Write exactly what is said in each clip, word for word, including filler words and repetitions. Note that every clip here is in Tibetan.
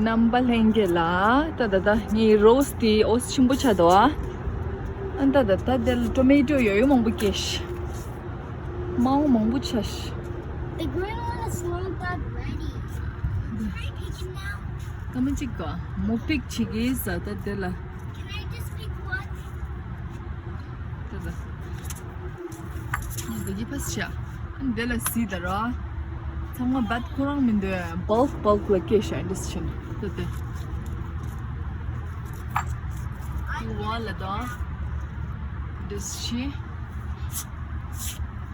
རྣམ་པ་ལྷན་རྒྱས་ལ་ད་ད་ད་ངའི་རོ་སི་དེ་འོ་ཆེན་པོ་ཆགས་འདུག་ཨ། ཨ་ད་ད་ད་དེ་ལ་ཊོ་མེ་ཊོ་ཡོད་ཡོད་མང་པོ་སྐྱེས་ཤག་མའོ་མང་པོ་ཆགས་ཤག The green one is not that ready. Can I pick him now? ཀ་མ་ཅིག་ག་མོ་པིག་ཅིག་གིས་ད་ད་དེ་ལ། Can I just pick one? ད་ད། འདི་གི་ཕ་ཤ། འདི་ལ་སི་ད་ར། ཚང་མ་བད་ཁོ་རང་མི་འདུག་བལ་ཀ་བལ་ཀ་ལ་སྐྱེས་ཤག་འདི་ཕྱིན། ད་ད། འདི་བ་ལ་ད། འདི་ཕྱིན།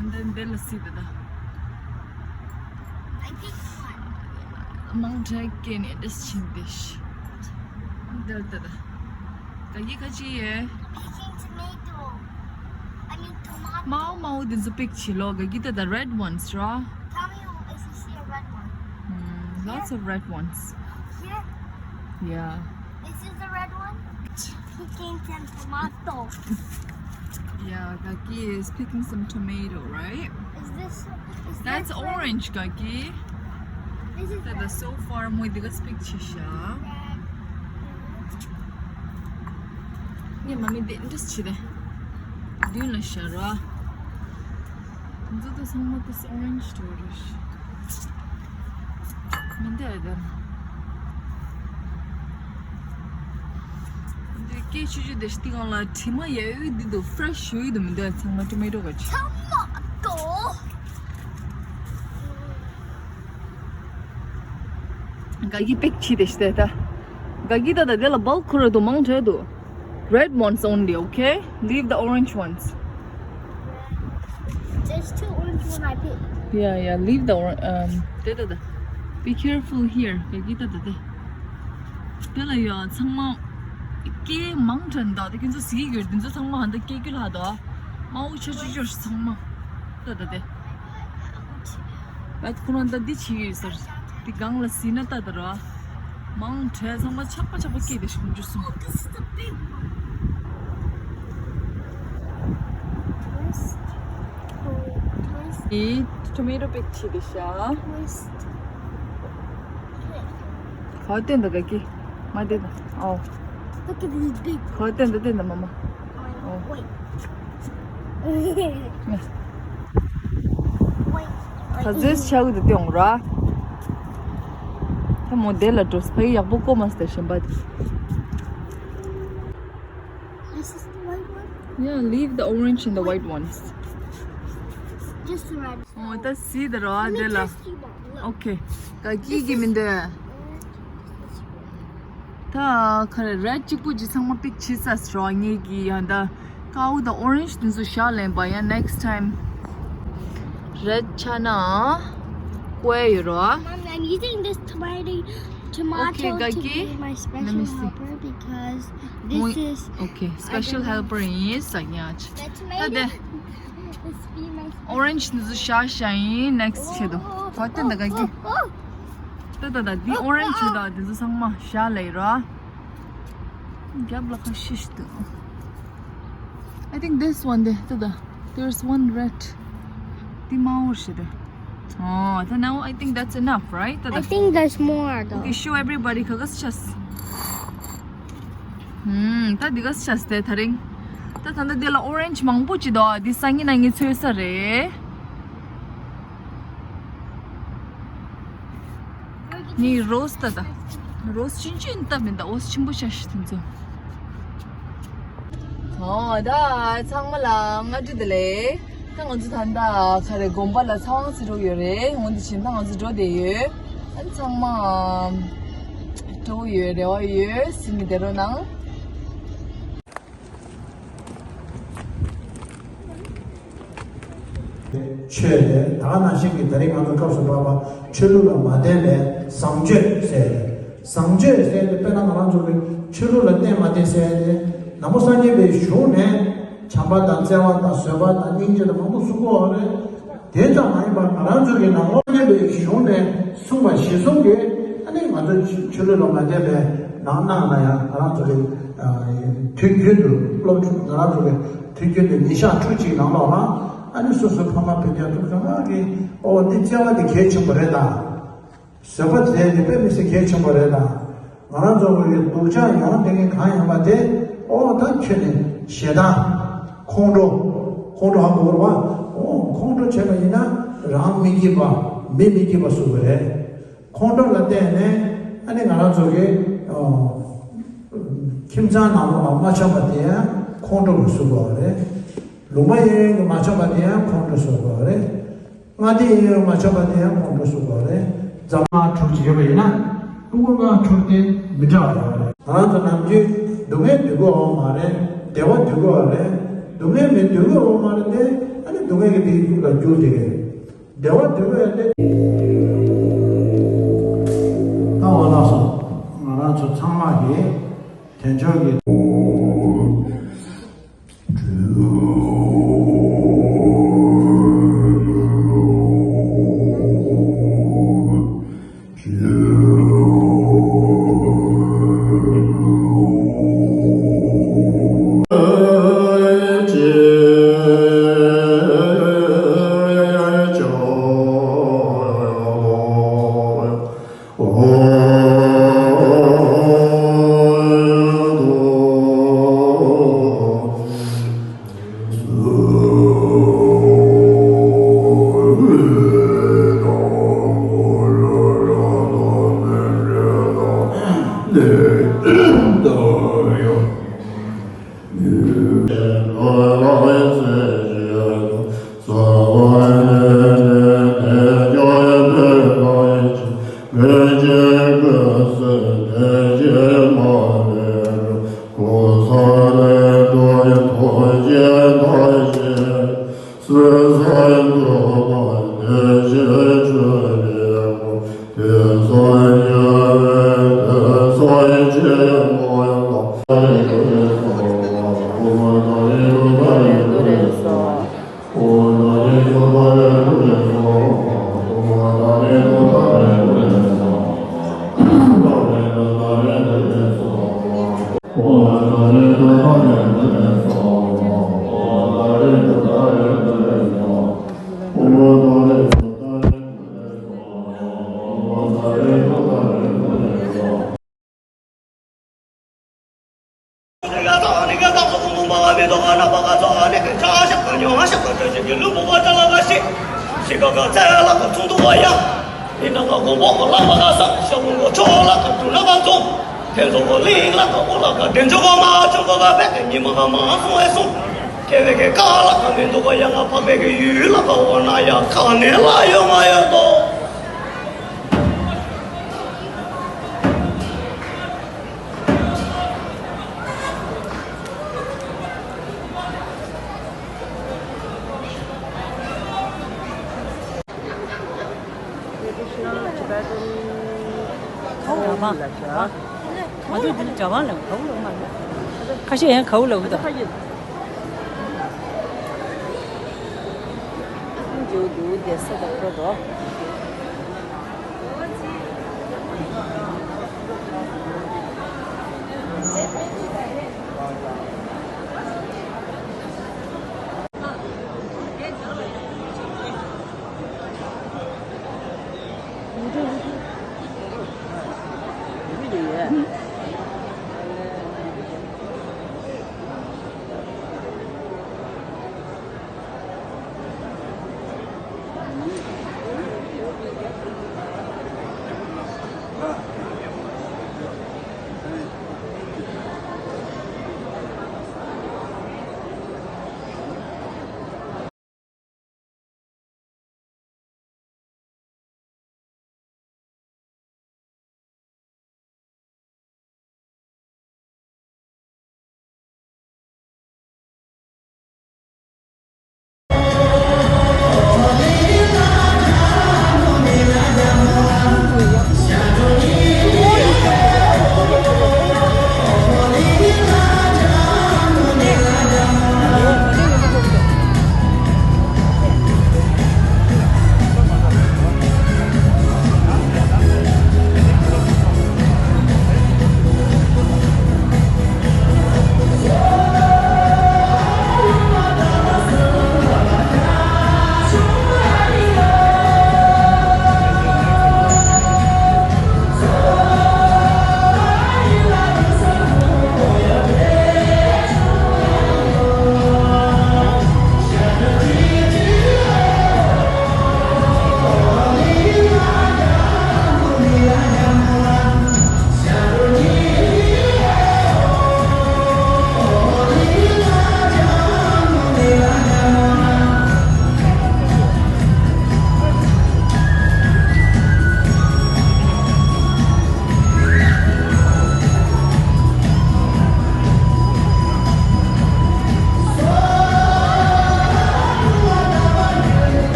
And then འདི་ལ་སི་ད་ད། I picked one. མང་དྲགས་སྐྱེས་ནས་འདི་ཕྱིན་འདི་ཤི། འདི་ད་ད། ག་གི་ཁ་ཅི་ཡེ། Picking tomato. I mean tomato. མའོ་མའོ་འདི་ཚོ་པིག་བྱེད་ལོ། ག་གི་ད་ད་red ones ར། Tell me if you see a red one. Mm, lots of red ones. Here? Yeah. This is the red one. Picking some tomato. Yeah, Gaki is picking some tomato, right? Is this, is That's this red? Orange, Gaki. This is That red. Is so far. Mo digas pick chisha. Red. Ni mami de just chide. Dün la shara. འདི་ཚོ་ཚང་མ་དེ་orange ཏོ་རེད། མི་འདི་ཨ་ད། འདི་སྐད་ཆུ་ཆུ་དེ་སྟེང་ལ་དྲི་མ་ཡ་ཡོད་འདི་འདུག fresh ཡོད་འདུག་མི་འདི་ཚང་མ་tomato ག་ཆི། ཚང་མ་ཏོ། ག་གི་པེག་ཆི་དེ་ཤི་དེ་ད། ག་གི་ད་ད་དེ་ལ་བལ་ཁུ་ར་དུ་མང་དྲགས་འདུག Red ones only, okay? Leave the orange ones. There's two orange one I picked. Yeah, yeah, leave the orange. Um, da, da, da. Be careful here. Gagi da, da, da. Tela ya, tsangma. Ke mang chan da, de kinzo si gyo, dinzo tsangma handa ke gyo la da. Ma u cha chi jo tsangma. Da, da, da. ད་ཁོ་རང་ད་འདི་བྱེད་ཡོད་ཟེར། འདི་སྒང་ལ་ཟིན་ན་ད་ད་ར། མང་དྲགས་ཚང་མ་ཆག་པ་ཆག་པ་སྐྱེས་དེ་ཤི་ཁོང་ཚོ་སོང་། Oh, this is the big one. Twist. Oh, twist. ཨེ། tomato big བྱེད་དེ་ཤ། Twist. ག་བརྟེན་ད་ག་གི། མ་བརྟེན་ད། ཨོ། Look at these big. ག་བརྟེན་ད་བརྟེན་ད་མ་མ། Oh, wait. ད་ཟེར་ཆག་གི་འདུག་སྟེ་འོང་ར། ད་མོ་དེ་ལ་འགྲོ་ཕ་གི་ཡག་པོ་བཀོད་མ་སྟེ་ཞིམ་པ་དེ། This is the white one? Yeah, leave the orange and the white ones. Just the red. ཨོ་ད་སི་ད་ར་དེ་ལ། Let me test you one. Look. Okay. ག་གི་གི་མི་འདུག་ད་ཁ་རེ་རེད་གཅིག་པུ་ཅི་ཚང་མ་པིག་ཆི་ས་སི་རོ་ངེ་གི་ཡང་ད་ཀའུ་དང་ཨོ་རེན་ཇི་དེ་ཚོ་ཤ་ལེན་པ་ཡང་next time རེད་ཆ་ན་ཀོའི་ཡོད་རོ། Mommy, I'm using this tomato, tomato Okay, to Gaki. Be my Let me special see. Helper because this Wait, is okay, special helper is Sanyach. The tomato. Ode. This be my special ཨོ་རེན་ཇི་དེ་ཚོ་ཤ་ཤ་ཡིན་next ཆེད་དུ། ད་ད་ད་ག་གི། ད་ད་ད་འདི་ཨོ་རེན་ཇི་དང་དེ་ཚོ་ཚང་མ་ཤ་ལེ་ར། རྒྱབ་ལ་ཁ་ཤིག་འདུག I think this one དེ་ད་ད། There's one red. འདི་མ་འོར་ཤི་དེ། Oh, ད་now I think that's enough, right? ད་ད། I think there's more though. Okay, show everybody ག་ག་ཤ་ཤ། ཧུམ། ད་འདི་ག་ཤ་ཤ་དེ་ད་རིང་། ད་ད་ད་འདི་ལ་ཨོ་རེན་ཇི་མང་པོ་ཅི་འདུག་འདི་སང་ཉིན་ན་ངས་འཚོལ་ས་རེད། ངའི་རོ་སི་ད་ད། རོ་སི་ཆུན་ཆུན་ད་མིན་ད་འོ་སི་ཆེན་པོ་ཤ་ཤི་དེ་ཚོ། ཨོ་ད་ཚང་མ་ལ་སྔ་དྲོ་བདེ་ལེགས། ད་ང་ཚོ་ད་ད་ཁ་རེ་དགོན་པ་ལ་ཚང་སི་འགྲོ་ཡོད་རེད། འོ་འདི་ཕྱིན་ད་ང་ཚོ་འགྲོ་བསྡད་ཡོད། ཨ་ཚང་མ་སྤྲོ་ཡོད་རེ་བ་ཡོད་སི་མི་བསྡད་རོགས་གནང་། ཆོས་ལས་ད་ག་ནང་བཞིན་གྱི་ད་རིང་ང་ཚོ་སྐབས་སུ་བབས་པ་ཆོས་ལུགས་ལ་མ་བརྟེན་པའི་བཟང་སྤྱོད་ཟེར་ཡོད། བཟང་སྤྱོད་ཟེར་ཡག་དེ་དཔེར་ན་ང་རང་ཚོ་གི་ཆོས་ལུགས་ལ་བརྟེན་མ་བརྟེན་ཟེར་ཡག་དེ་ནང་པ་སངས་རྒྱས་པའི་གཞུང་ནས་བྱམས་པ་དང་བརྩེ་བ་དང་བཟོད་པ་དང་སྙིང་རྗེ་དང་མང་པོ་གསུང་གི་ཡོད་རེད། དེ་ཙམ་མ་ཡིན་པར་ང་རང་ཚོ་གི་ནང་པ་སངས་རྒྱས་པའི་གཞུང་ནས་གསུངས་པ་གཞིར་བཟུང་གིས་ཨ་ནི་ང་ཚོ་ཆོས་ལུགས་ལ་མ་བརྟེན་པའི་ནང་གནང་ན་ཡང་ང་རང་ཚོ་གི་དུས་རྒྱུན་དུ་སློབ་ཕྲུག་ང་རང་ཚོ་གི་དུས་རྒྱུན་དུ་ཉིན་ཞག་ཕྲུགས་གཅིག་ནང་ལོགས་ལ་ཨ་ནི་སོ་སོའི་ཕ་མ་སྤུན་ཀྱག་ཐུག་སོང་ང་གི་ཨོ་འདི་བརྩེ་བ་འདི་གལ་ཆེན་པོ་རེད་ད། བཟོད་པ་དེ་ནི་དཔེ་མི་སྲིད་གལ་ཆེན་པོ་རེད་ད། ང་རང་ཚོ་གི་སྡུག་ཅག་ཡོང་བསྡད་མཁན་གང་ཡིན་པ་དེ། ཨོ་ད་ཁྱོད་ནི་ཞེ་སྡང་། ཁོང་ཁྲོ། ཁོང་ཁྲོ་ཧ་གོ་བ། ཨོ་ཁོང་ཁྲོ་བྱས་པ་ཡིན་ན་རང་མི་སྐྱིད་པ། མི་མི་སྐྱིད་པ་བཟོ་གི་རེད། ཁོང་ཁྲོ་ལ་བརྟེན་ནས་ཨ་ནི་ང་རང་ཚོ་གི་ཨོ་ཁྱིམ་ཚང་ནང་ལོགས་ལ་མ་འཆམ་པ་དེ་ཡང་ཁོང་ཁྲོ་ལ་བཟོ་དགོས་པ་རེད། ལུང་པ་གཡས་གཡོན་གྱི་མ་འཆམ་པ་དེ་ཡང་ཁོང་ཁྲོ་བཟོ་དགོས་པ་རེད། མངའ་སྡེ་གཡས་གཡོན་མ་འཆམ་པ་དེ་ཡང་ཁོང་ཁྲོ་བཟོ་དགོས་པ་རེད། འཛམ་ལྔ་འཁྲུག་ཅིག་ཡོད་པ་ཡིན་ན། ཀྲུང་གོ་ལྔ་འཁྲུག་དེ་མི་འདྲ་བ་ཡོད་རེད། ང་རང་ཚོ་ནམ་རྒྱུན་སྡུག་བསྔལ་འདོད་ཀྱི་ཡོད་མ་རེད། བདེ་བ་འདོད་ཀྱི་ཡོད་རེད། སྡུག་བསྔལ་མི་འདོད་ཀྱི་ཡོད་མ་རེད་དེ། ཨ་ནི་སྡུག་བསྔལ་གྱི་དེའི་རྒྱུ་ལ་འགྱུར་བསྡད་ཀྱི་རེད། བདེ་བ་འདོད་ཀྱི་ཡོད་དེ། ད་འོ་ལགས་སོ། ང་རང་ཚོ་ཚང་མ་གིས་དལ་འབྱོར་གྱི། Traditional Tibetan home ལབ་བྱ། ང་ཚོ་འདི་ལ་གྲྭ་པ་ལབ། གའུ་ལབ་མ་རེད། ཁ་ཤས་ཡང་གའུ་ལབ་ཀྱི་འདུག་འགྱུར་འདུག་བསྡད་ས་དང་ཁོ་རོ།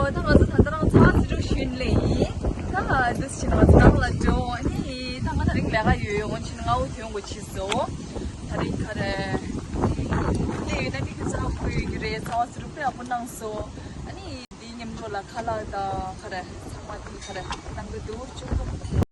ད་ང་ཚོ་ད་ལྟ་རང་ཚ་བ་ཚུ་རུ་ཤུན་ལེ་ཡིན། ད་འདུག་ཕྱིན་ང་ཚོ་ནང་ལ་འགྲོ། ཨ་ནི་ད་ང་ད་རིང་ལས་ཀ་ཡོད་ཡོང་ཕྱིན་ང་འུ་ཐོན་དགོས་ཕྱིན་སོ། ད་རིང་ག་རེ། ལས་ཡོད་ན་མི་ཁ་ཚ་བ་ཁུ་ཡོད་ཀྱི་རེད། ཚ་བ་ཚུ་རུ་དཔེ་ཡག་པོ་གནང་སོ། ཨ་ནི་དེའི་མཉམ་དུ་ལ་ཁ་ལག་དང་ག་རེ་ཚང་མ་དེ་ག་རེ་གནང་གི་འདུག་ཅུང་ཙམ།